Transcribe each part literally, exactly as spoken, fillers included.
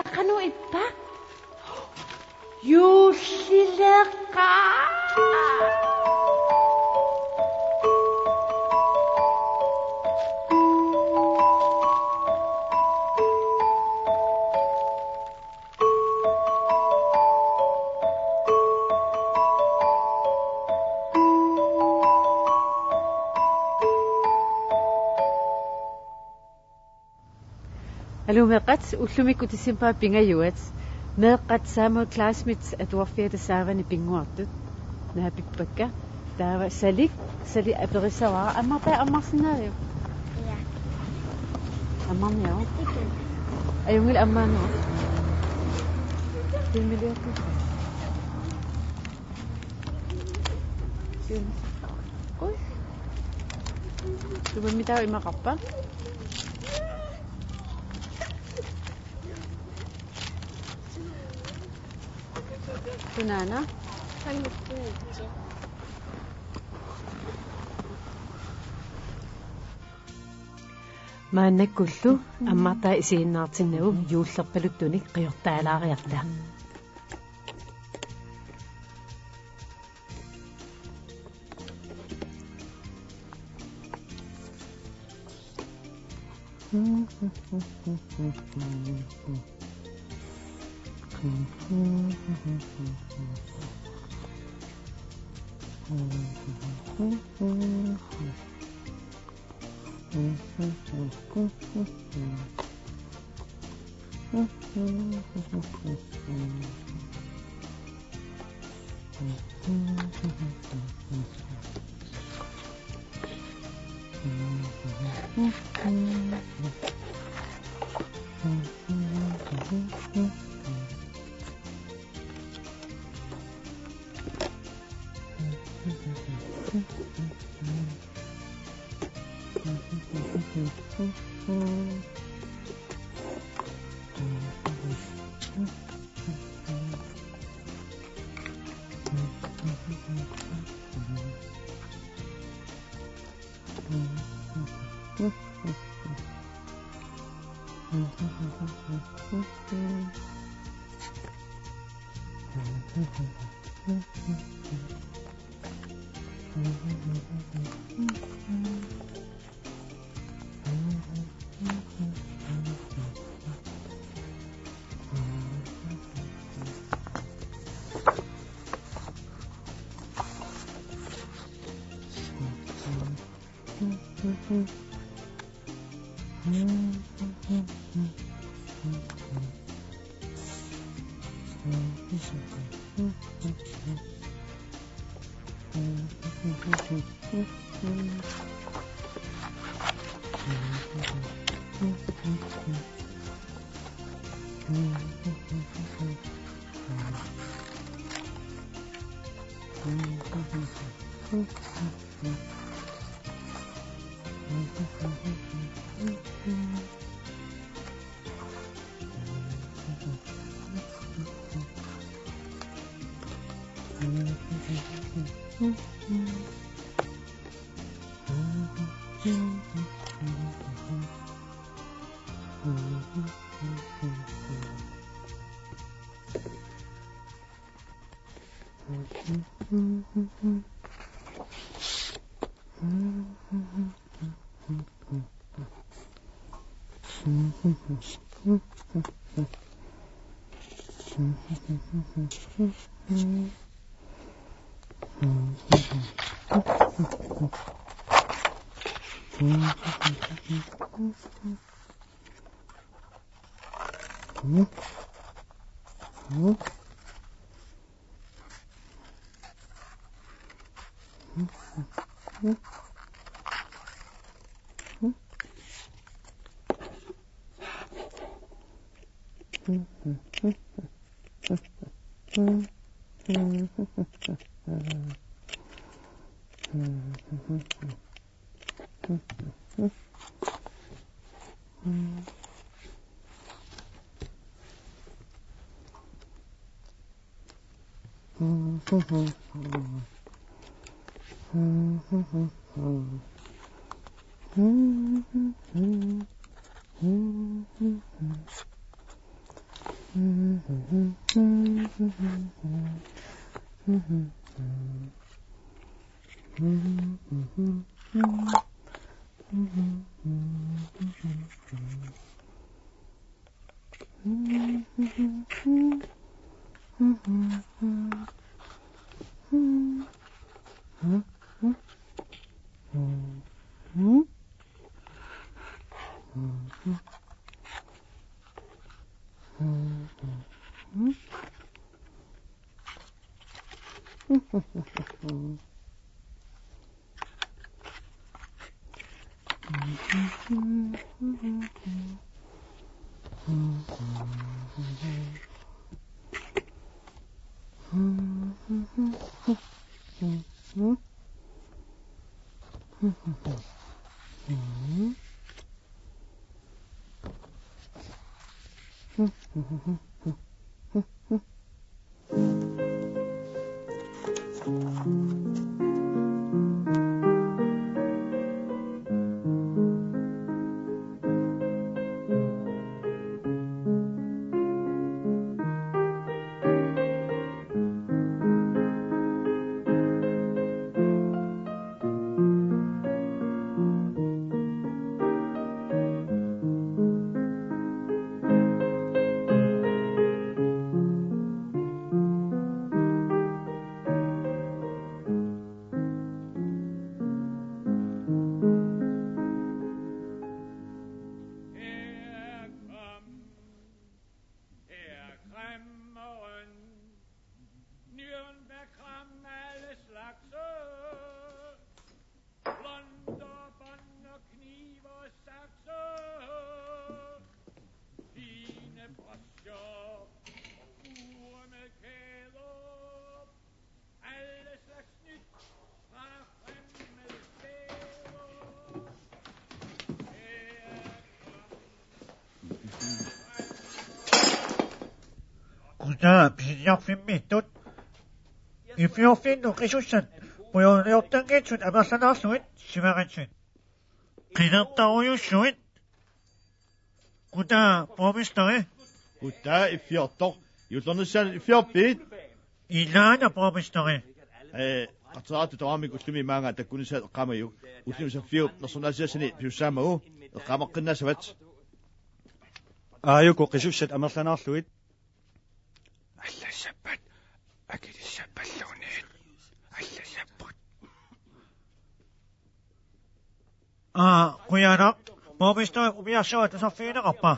Qanoq ippa? Juullileqaaq. Aluu meeqqat, ullumikkut decembarip pingajuat. Meeqqat Samuel Kleinschmidt atuarfiata saavani pinnguartut. Naapippakka. Taava Salik, Salik aperissavara. Ammartaa ammarsinnaaviuk? Ja. Ammarniaruk? Ikke. Ajunngilaq ammaanera. Filmiliorput. Siun. Ui. Tuvammi taava imaqarpa? Sunaana? Maannakkullu ammartaa isiginnaartinnagu juullerpaluttunik qiortaalaariarta. Her kom, her kom morgen. Nürnbergkram alle slags. Blonder bånd og knive og sakse. Fine broscher og ure med kæder. Alle slags nyt fra fremmede steder. Her kom Kutaa pisiniarfimmiittut. Iffiorfinnut qisussat pujorniortanngitsut amerlanaarlugit simaritsit. Qinertarujussuit. Kutaa borgmesteri. Kutaa iffiortoq. Juullernissaq iffiorpit? Ilaana borgmesteri. Ee, qateraartut tamarmik ullumi maanga takkunissaat eqqaamajuk. Ullumi saffiup nersornaasiassani pisussaammagu eqqaamaqqinnaassavat. Aajuku qisussat amerlanaarlugit. Allassappat. Akilissappalluunniit. Allassapput. Aa, qujanaq. Borgmesteri umiarsuaq tusarfigineqarpa?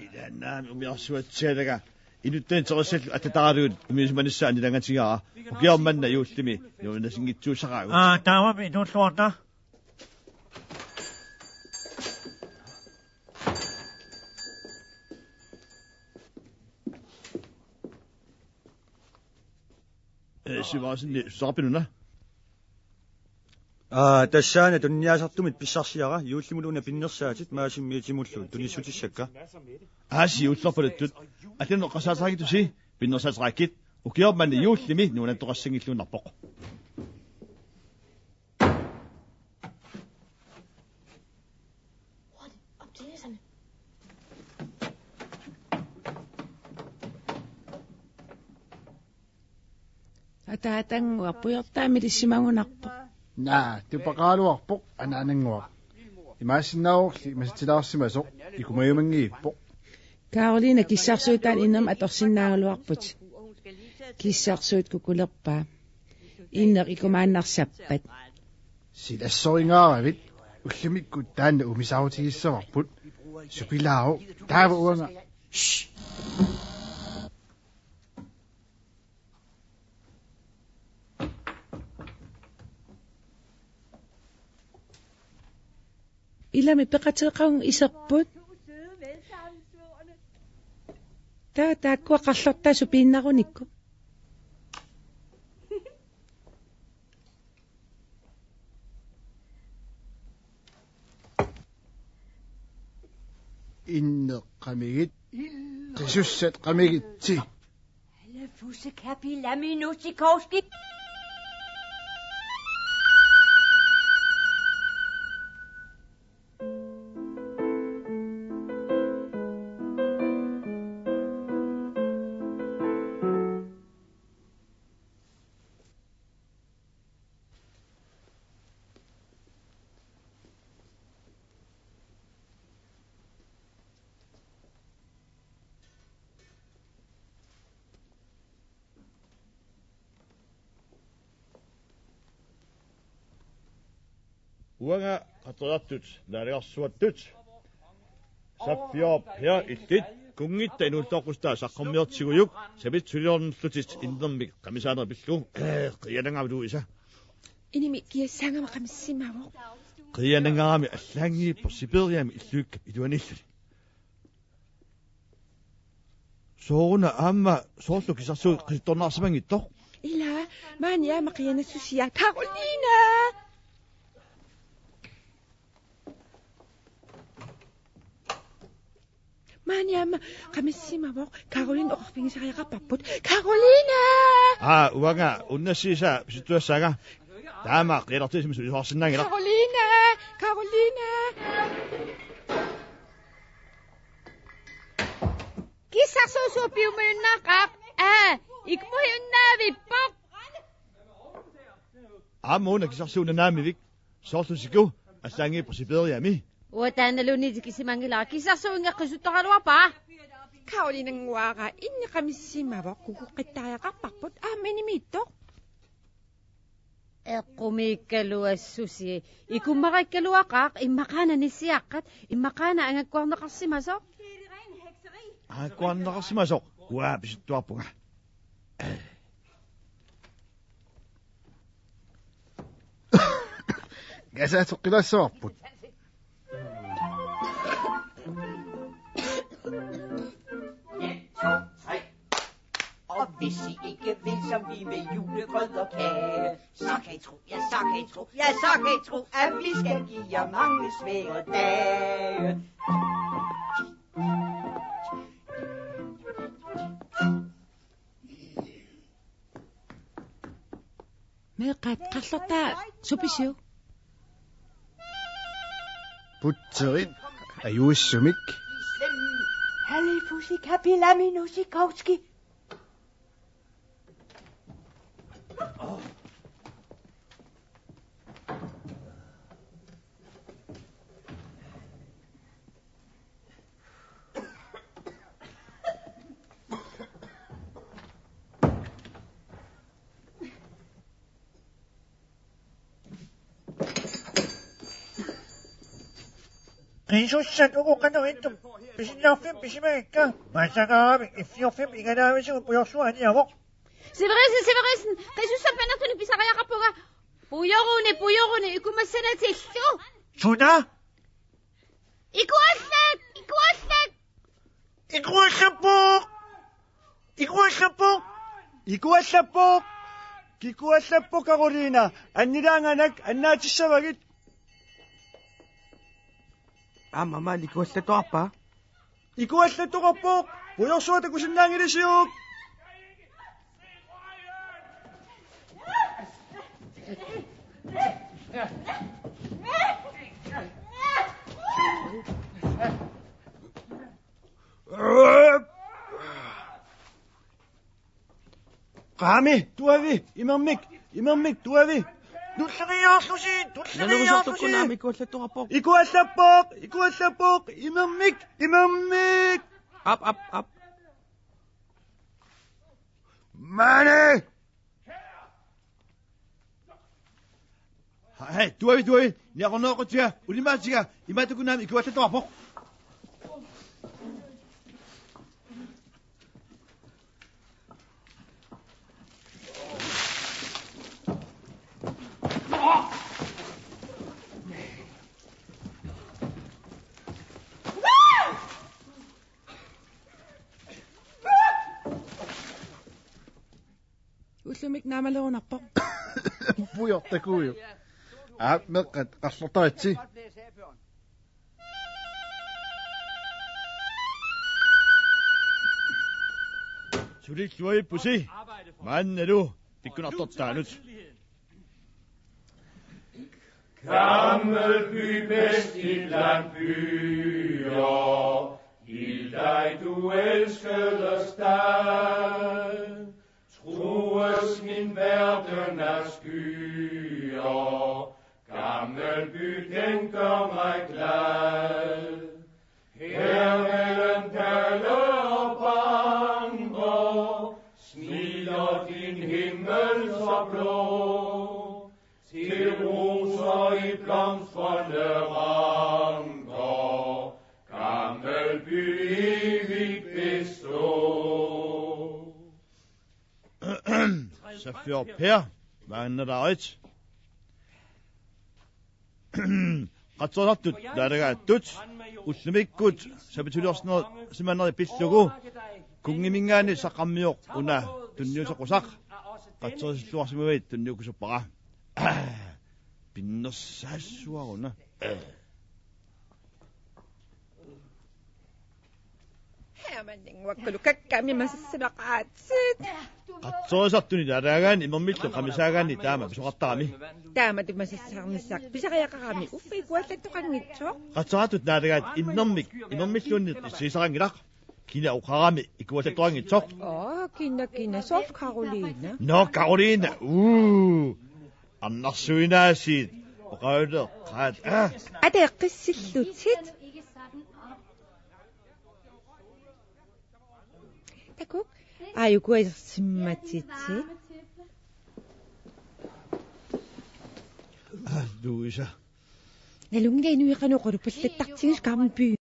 Ilaannaami umiarsuatsialaga. Inuttani terrissallu attataraluit umiarsimanissaa anilangatigaara. Ukioq manna juullimi nuannasinngitsuussaqaagut. Aa, taavami inuulluarta. Ee, Sivertsenip susaarpit una? Aa, tassaana tuniniaasartumit pissarsiara, juullimut una pinnersaatit Maasimmiitimullu tunissutissakka. Aasi juullerpaluttut. Atin oqasaasaagitussi pinnersaateqaakkit. Ukioq manna juullimi nuannaartoqassanngilluinnarpoq. Hurtigt, op til nisserne. Ataatannguaq pujortaamik ilissimagunarpoq. Naa, tupaqqaaraluarpoq anaanannguaq. Imaassinnaavorli masatilaarsimasoq ikumajumanngiippoq. Karoline kissarsuit taanna innermik atorsinnaagaluarput. Kissarsuit kukulerpaa. Inneq ikumaannarsappat. Silassoringaaravit ullumikkut taanna umisaarutigissavarput. Supilaaruk taava uanga. Shh. Ilami peqateeqagut iserput. Taa taakkua qarlortaasut piinnarunikku. Inneq qamigit. Qisussat qamigitsi. Alle fusekapilami nusikowski. Uanga qatoriartut naalagarsuattut Saffiorp Peer illit kunngitta inuulluaqqusitaa saqqummiortigujuk, savit suliornerlutit innermik qamisaaneq pillugu. Ee, qiianangaarami Louisa. Inimi kiassaangama qamissimavoq. Qiianangaarami allaanngippoq Sibiriami illuikkap iluaniilluni. Sooruna aamma soorlu kisarsuut qisuttornaarsimanngitsoq? Ila, maani aamma qianassusia. Karolina! Maani aamma qamissimavoq. Karolina oqarfigisariaqarparput. Karolina! Aa, uanga unnassiisa pisuttuassaanga. Taama qiilartiisimus isorsinnaanngilaq. Karolina! Karolina! Kisarsuusuup piumajunnaqaaq. Aa, ikmuhiunnaavippoq. Aamma una kisarsuuna naamivik. Soorlu siku allaanngippoq Sibiriami. Uataannaluunniit tikisimanngilaq, kisarsuunngeqqisuttoraluarpara. Karolinannguara inneqamissimavoq, kukuqqittariaqarparput aamma inimiittoq. Eqqumiikkaluassusi, ikummaraakkaluaqaaq, immaqaana nissiaqqat, immaqaana angakkuarneqarsimasoq. Angakkuarneqarsimasoq, uanga pisuttuarpunga. Gasaasoqqilaassavarput. Og hvis I ikke vil som vi med julegrød og kage, så kan I tro, ja, så kan I tro, ja, så kan I tro, at vi skal give jer mange svære dage. Meeqqat, qarlortaa supisiuk? Putserit ajuissumik. Halifusi kapilami nusikowski. Qisussat uku qanoq ittum? Pisinnaarfimmi pisimagikka? Massagaavik iffiorfimmi igalaavisigut pujorsuaq aniavoq. Severinsen, Severinsen, qisussat panertunik pisariaqarpunga. Pujoruni, pujoruni, ikumassanatillu. Suna? Ikuallat! Ikuallat! Ikuallappoq! Ikuallappoq! Ikuallappoq! Kikuallappoq, Karoliina. Annilaanganak annaatissavagit. Aamma maani ikuallatoqarpa? Ikuallatoqarpoq! Pujorsuaq takusinnaanngilisiuk? Qaami, tuavi, imermik, imermik, tuavi. Tulleriiaarlusi, tulleriiaarlusi. Nalusortukkut aamma ikuallatoqarpoq. Ikuallappoq, ikuallappoq, imermik, imermik. Ap, ap, ap. Maani! Hej, tuavi, tuavi. Niaqornerutsiga, ulimaatiga, imaattukunaami ikuallatoqarpoq. Ullumi naamalerunarpoq. Pujortakuuju. Aap, meeqqat, qarlortaritsi. Sulilluarpusi. Maannalu pikkunartortaanut. Gammelby, bedst iblandt byer, hil dig, du elskede stad. Trues min verden af skyer, Gammelby, den gør mig glad. Her mellem dale og brammer smiler din himmel så blå. Til roser i Blomstrende ranker, gammel by evigt består. Sagfjord Per, maannalarit. Qatserisartut naalagaattut ullumikkut sabitsuliorsimanerit pillugu kunngiminngaanniit saqqarmioq una tunniuteqqusaq. Qatserisarluarsimavit tunniukkusuppara. Pinnersaassuaruna. Hermann, uakkulu kakkami masassimaqaatsit. Qatserisartuni naalaagaanni imermillu qamisaagaanni taama pisoqartarami. Taamatut masassaarnissaq pisariaqarami, uffa ikuallattoqanngitsoq. Qatserisartut naalagaat imermik, imermilluunniit issiisaranngilaq. Kina oqarami ikuallattoqanngitsoq. Oo, kina, kina, soorlu Karoliina. Nå, Karoliina. Uu. Annarsuinaasiit oqaluleqqaat. Aa. Ateqqissillutit. Takuk. Ajuku asersimmatitsi. Aa, Louisa. Nalunngilaq inuit qanoq oqalupallattartigisut Karmenbymi.